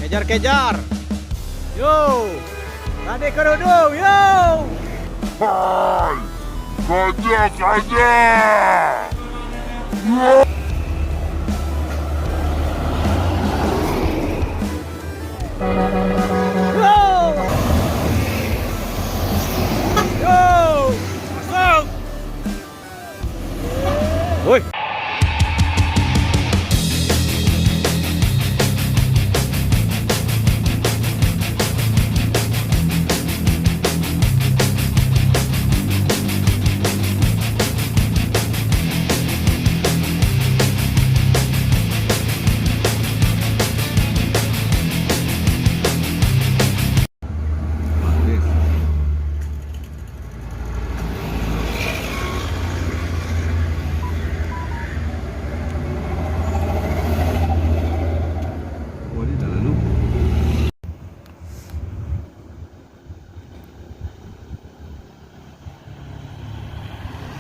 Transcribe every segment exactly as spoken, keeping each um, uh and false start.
Kejar-kejar. Yo. Tadi kerudu, yo. Hai. Kaja, kaja. Yo. Yo. Yo. Masuk. Woi.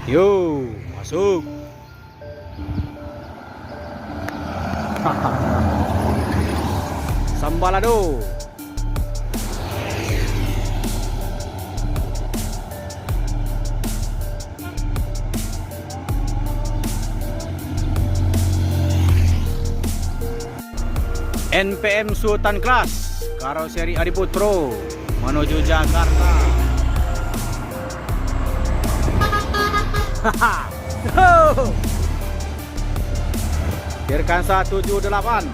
Yo, masuk. Sambalado. N P M Sultan Class, karoseri Adi Putro, manuju Jakarta. Firkansa tujuh delapan.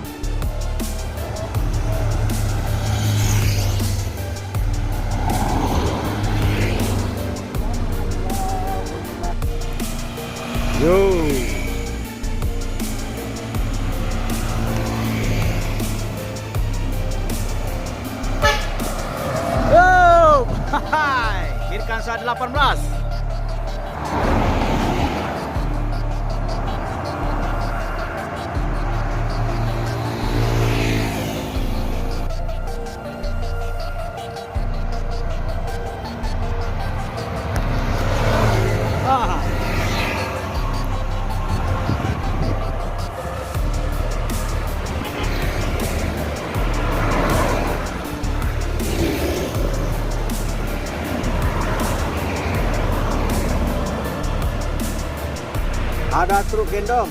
Yo. Yo. Hai. Firkansa delapan belas. Ada truk gendong.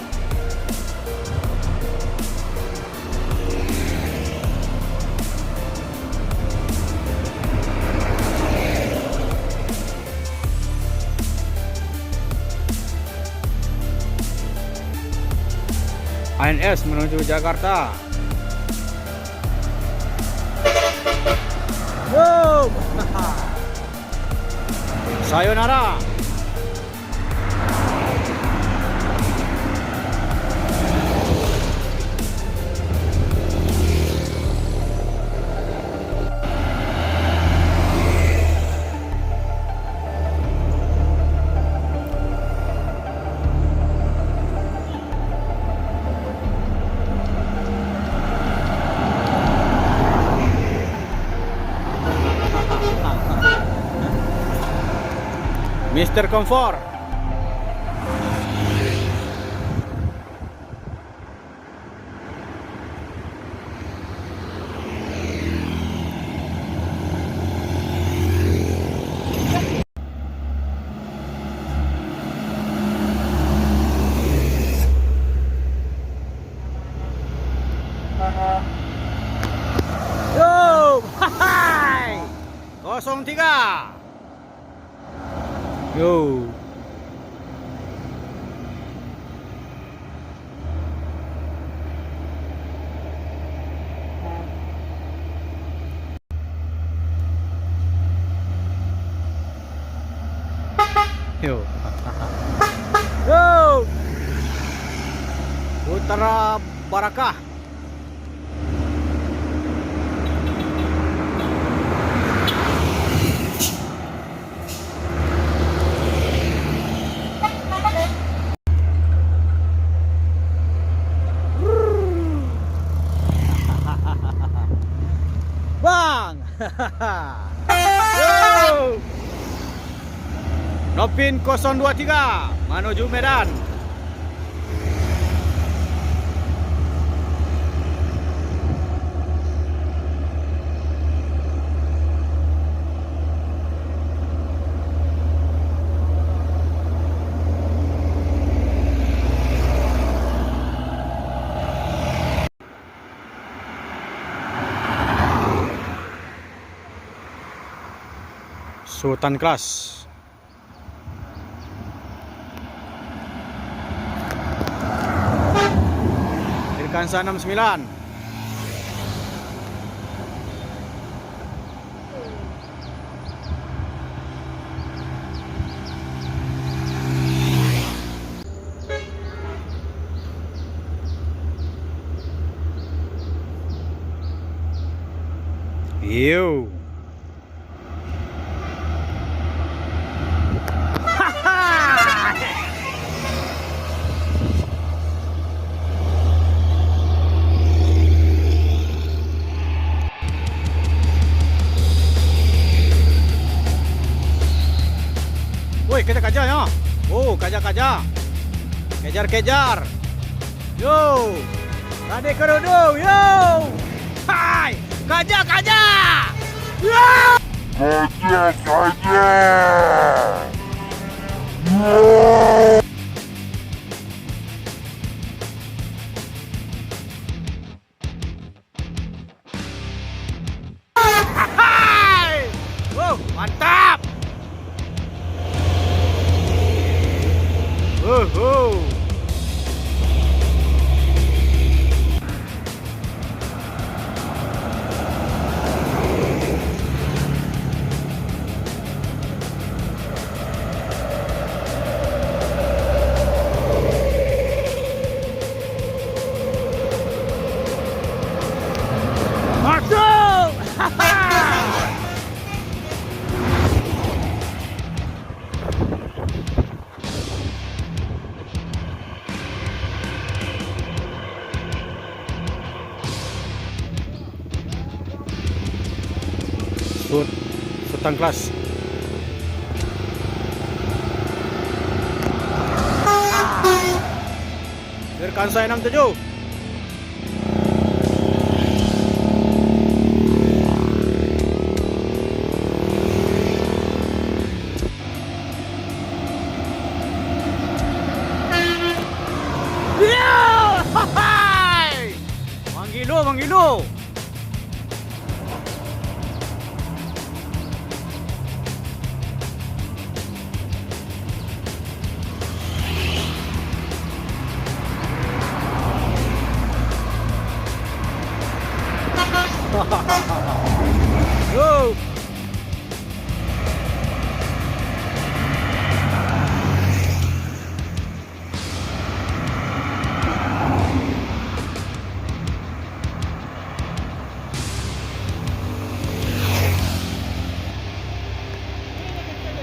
A N S menuju Jakarta. Yo. Sayonara. Mister Komfor. Yo, hai, kosong tiga. Yo. Yo. Yo. Putra Barakah. Bang. Yo. Nopin kosong dua tiga manuju Medan. Sultan Class. Irkansa enam sembilan. Yo. Woi, kejar-kejar nyo. Oh, kejar-kejar. Kejar-kejar. Yo. Tadi kerudu, yo. Hai, kejar-kejar. Yo. Kejar-kejar. Yo. Hai! Wow, mantap! Wuhu! Masuk! Sut-, Sultan Class. Irkansa enam tujuh. Yo! Hai! Manggilo, manggilo. Yo!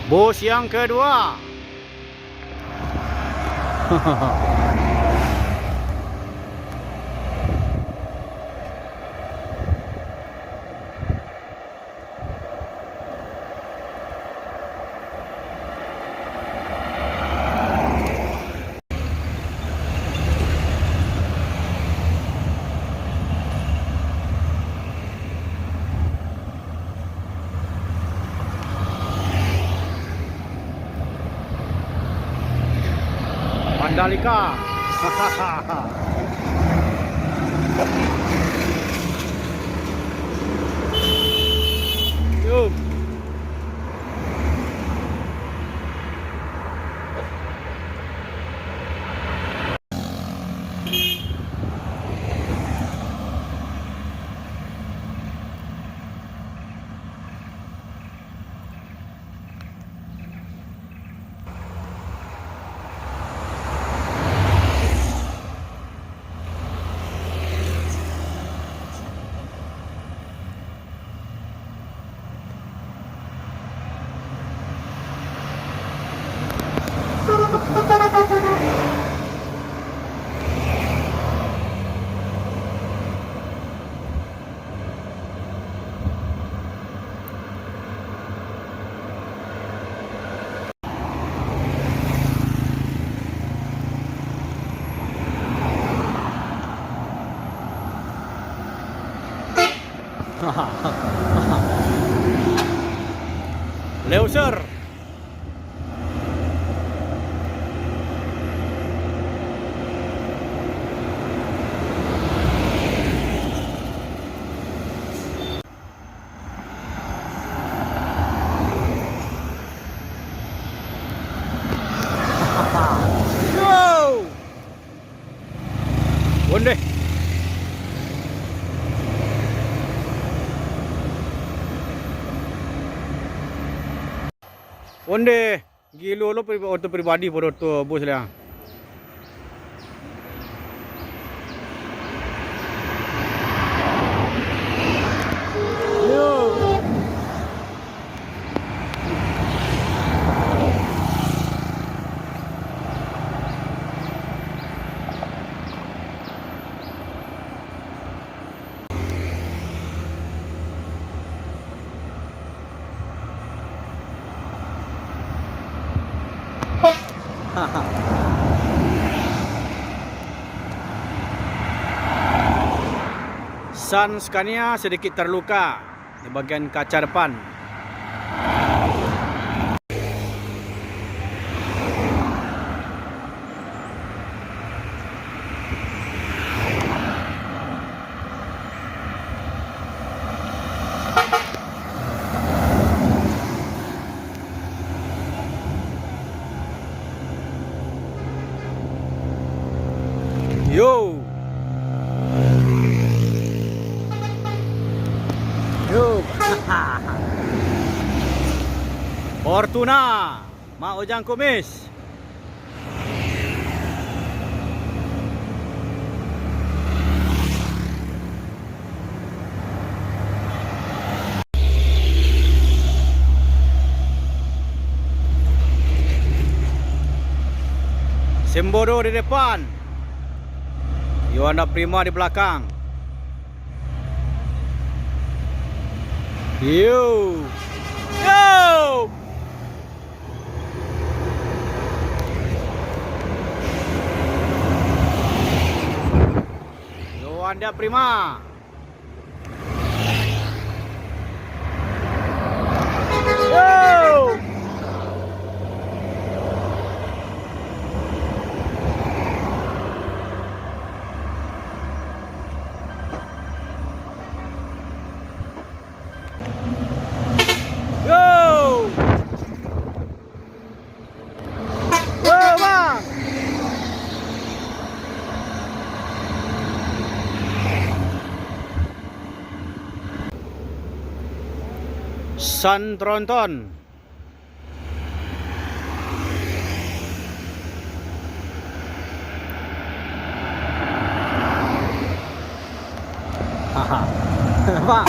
Bus yang kedua. Mandalika. Yo. Leuser. Onde, gilo lo pri-, oto pribadi pado oto bus lah. San Scania sedikit terluka di bagian kaca depan. Yo. Yo. Fortuner, Mak Ujang Kumis. Sembodo di depan. Yuanda Prima di belakang. Yo. Yo. Yuanda Prima. Yo. Yo. Yo, Bang. San Tronton. Haha. Pak.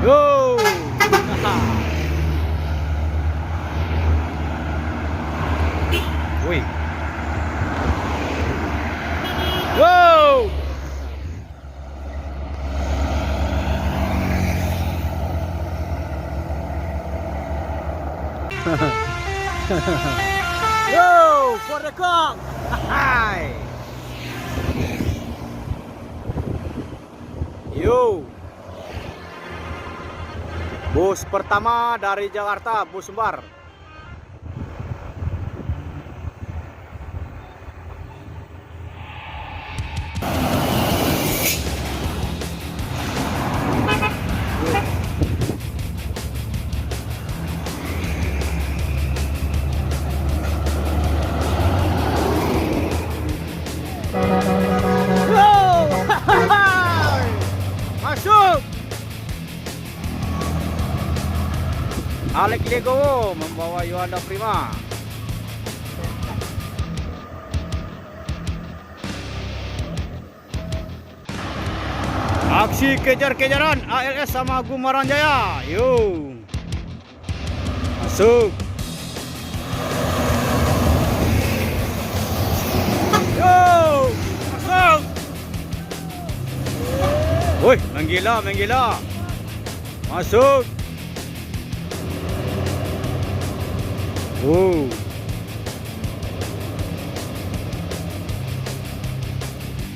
Yo. Woi. Yo. Yo, for the cock. Hai. Yo. Bus pertama dari Jakarta, bus Sumbar. Masuk. Alex Legowo membawa Yuanda Prima. Aksi kejar-kejaran A L S sama Gumarang Jaya. Yo. Masuk. Yo, masuk. Woi, manggila, manggila. Masuk. Oh.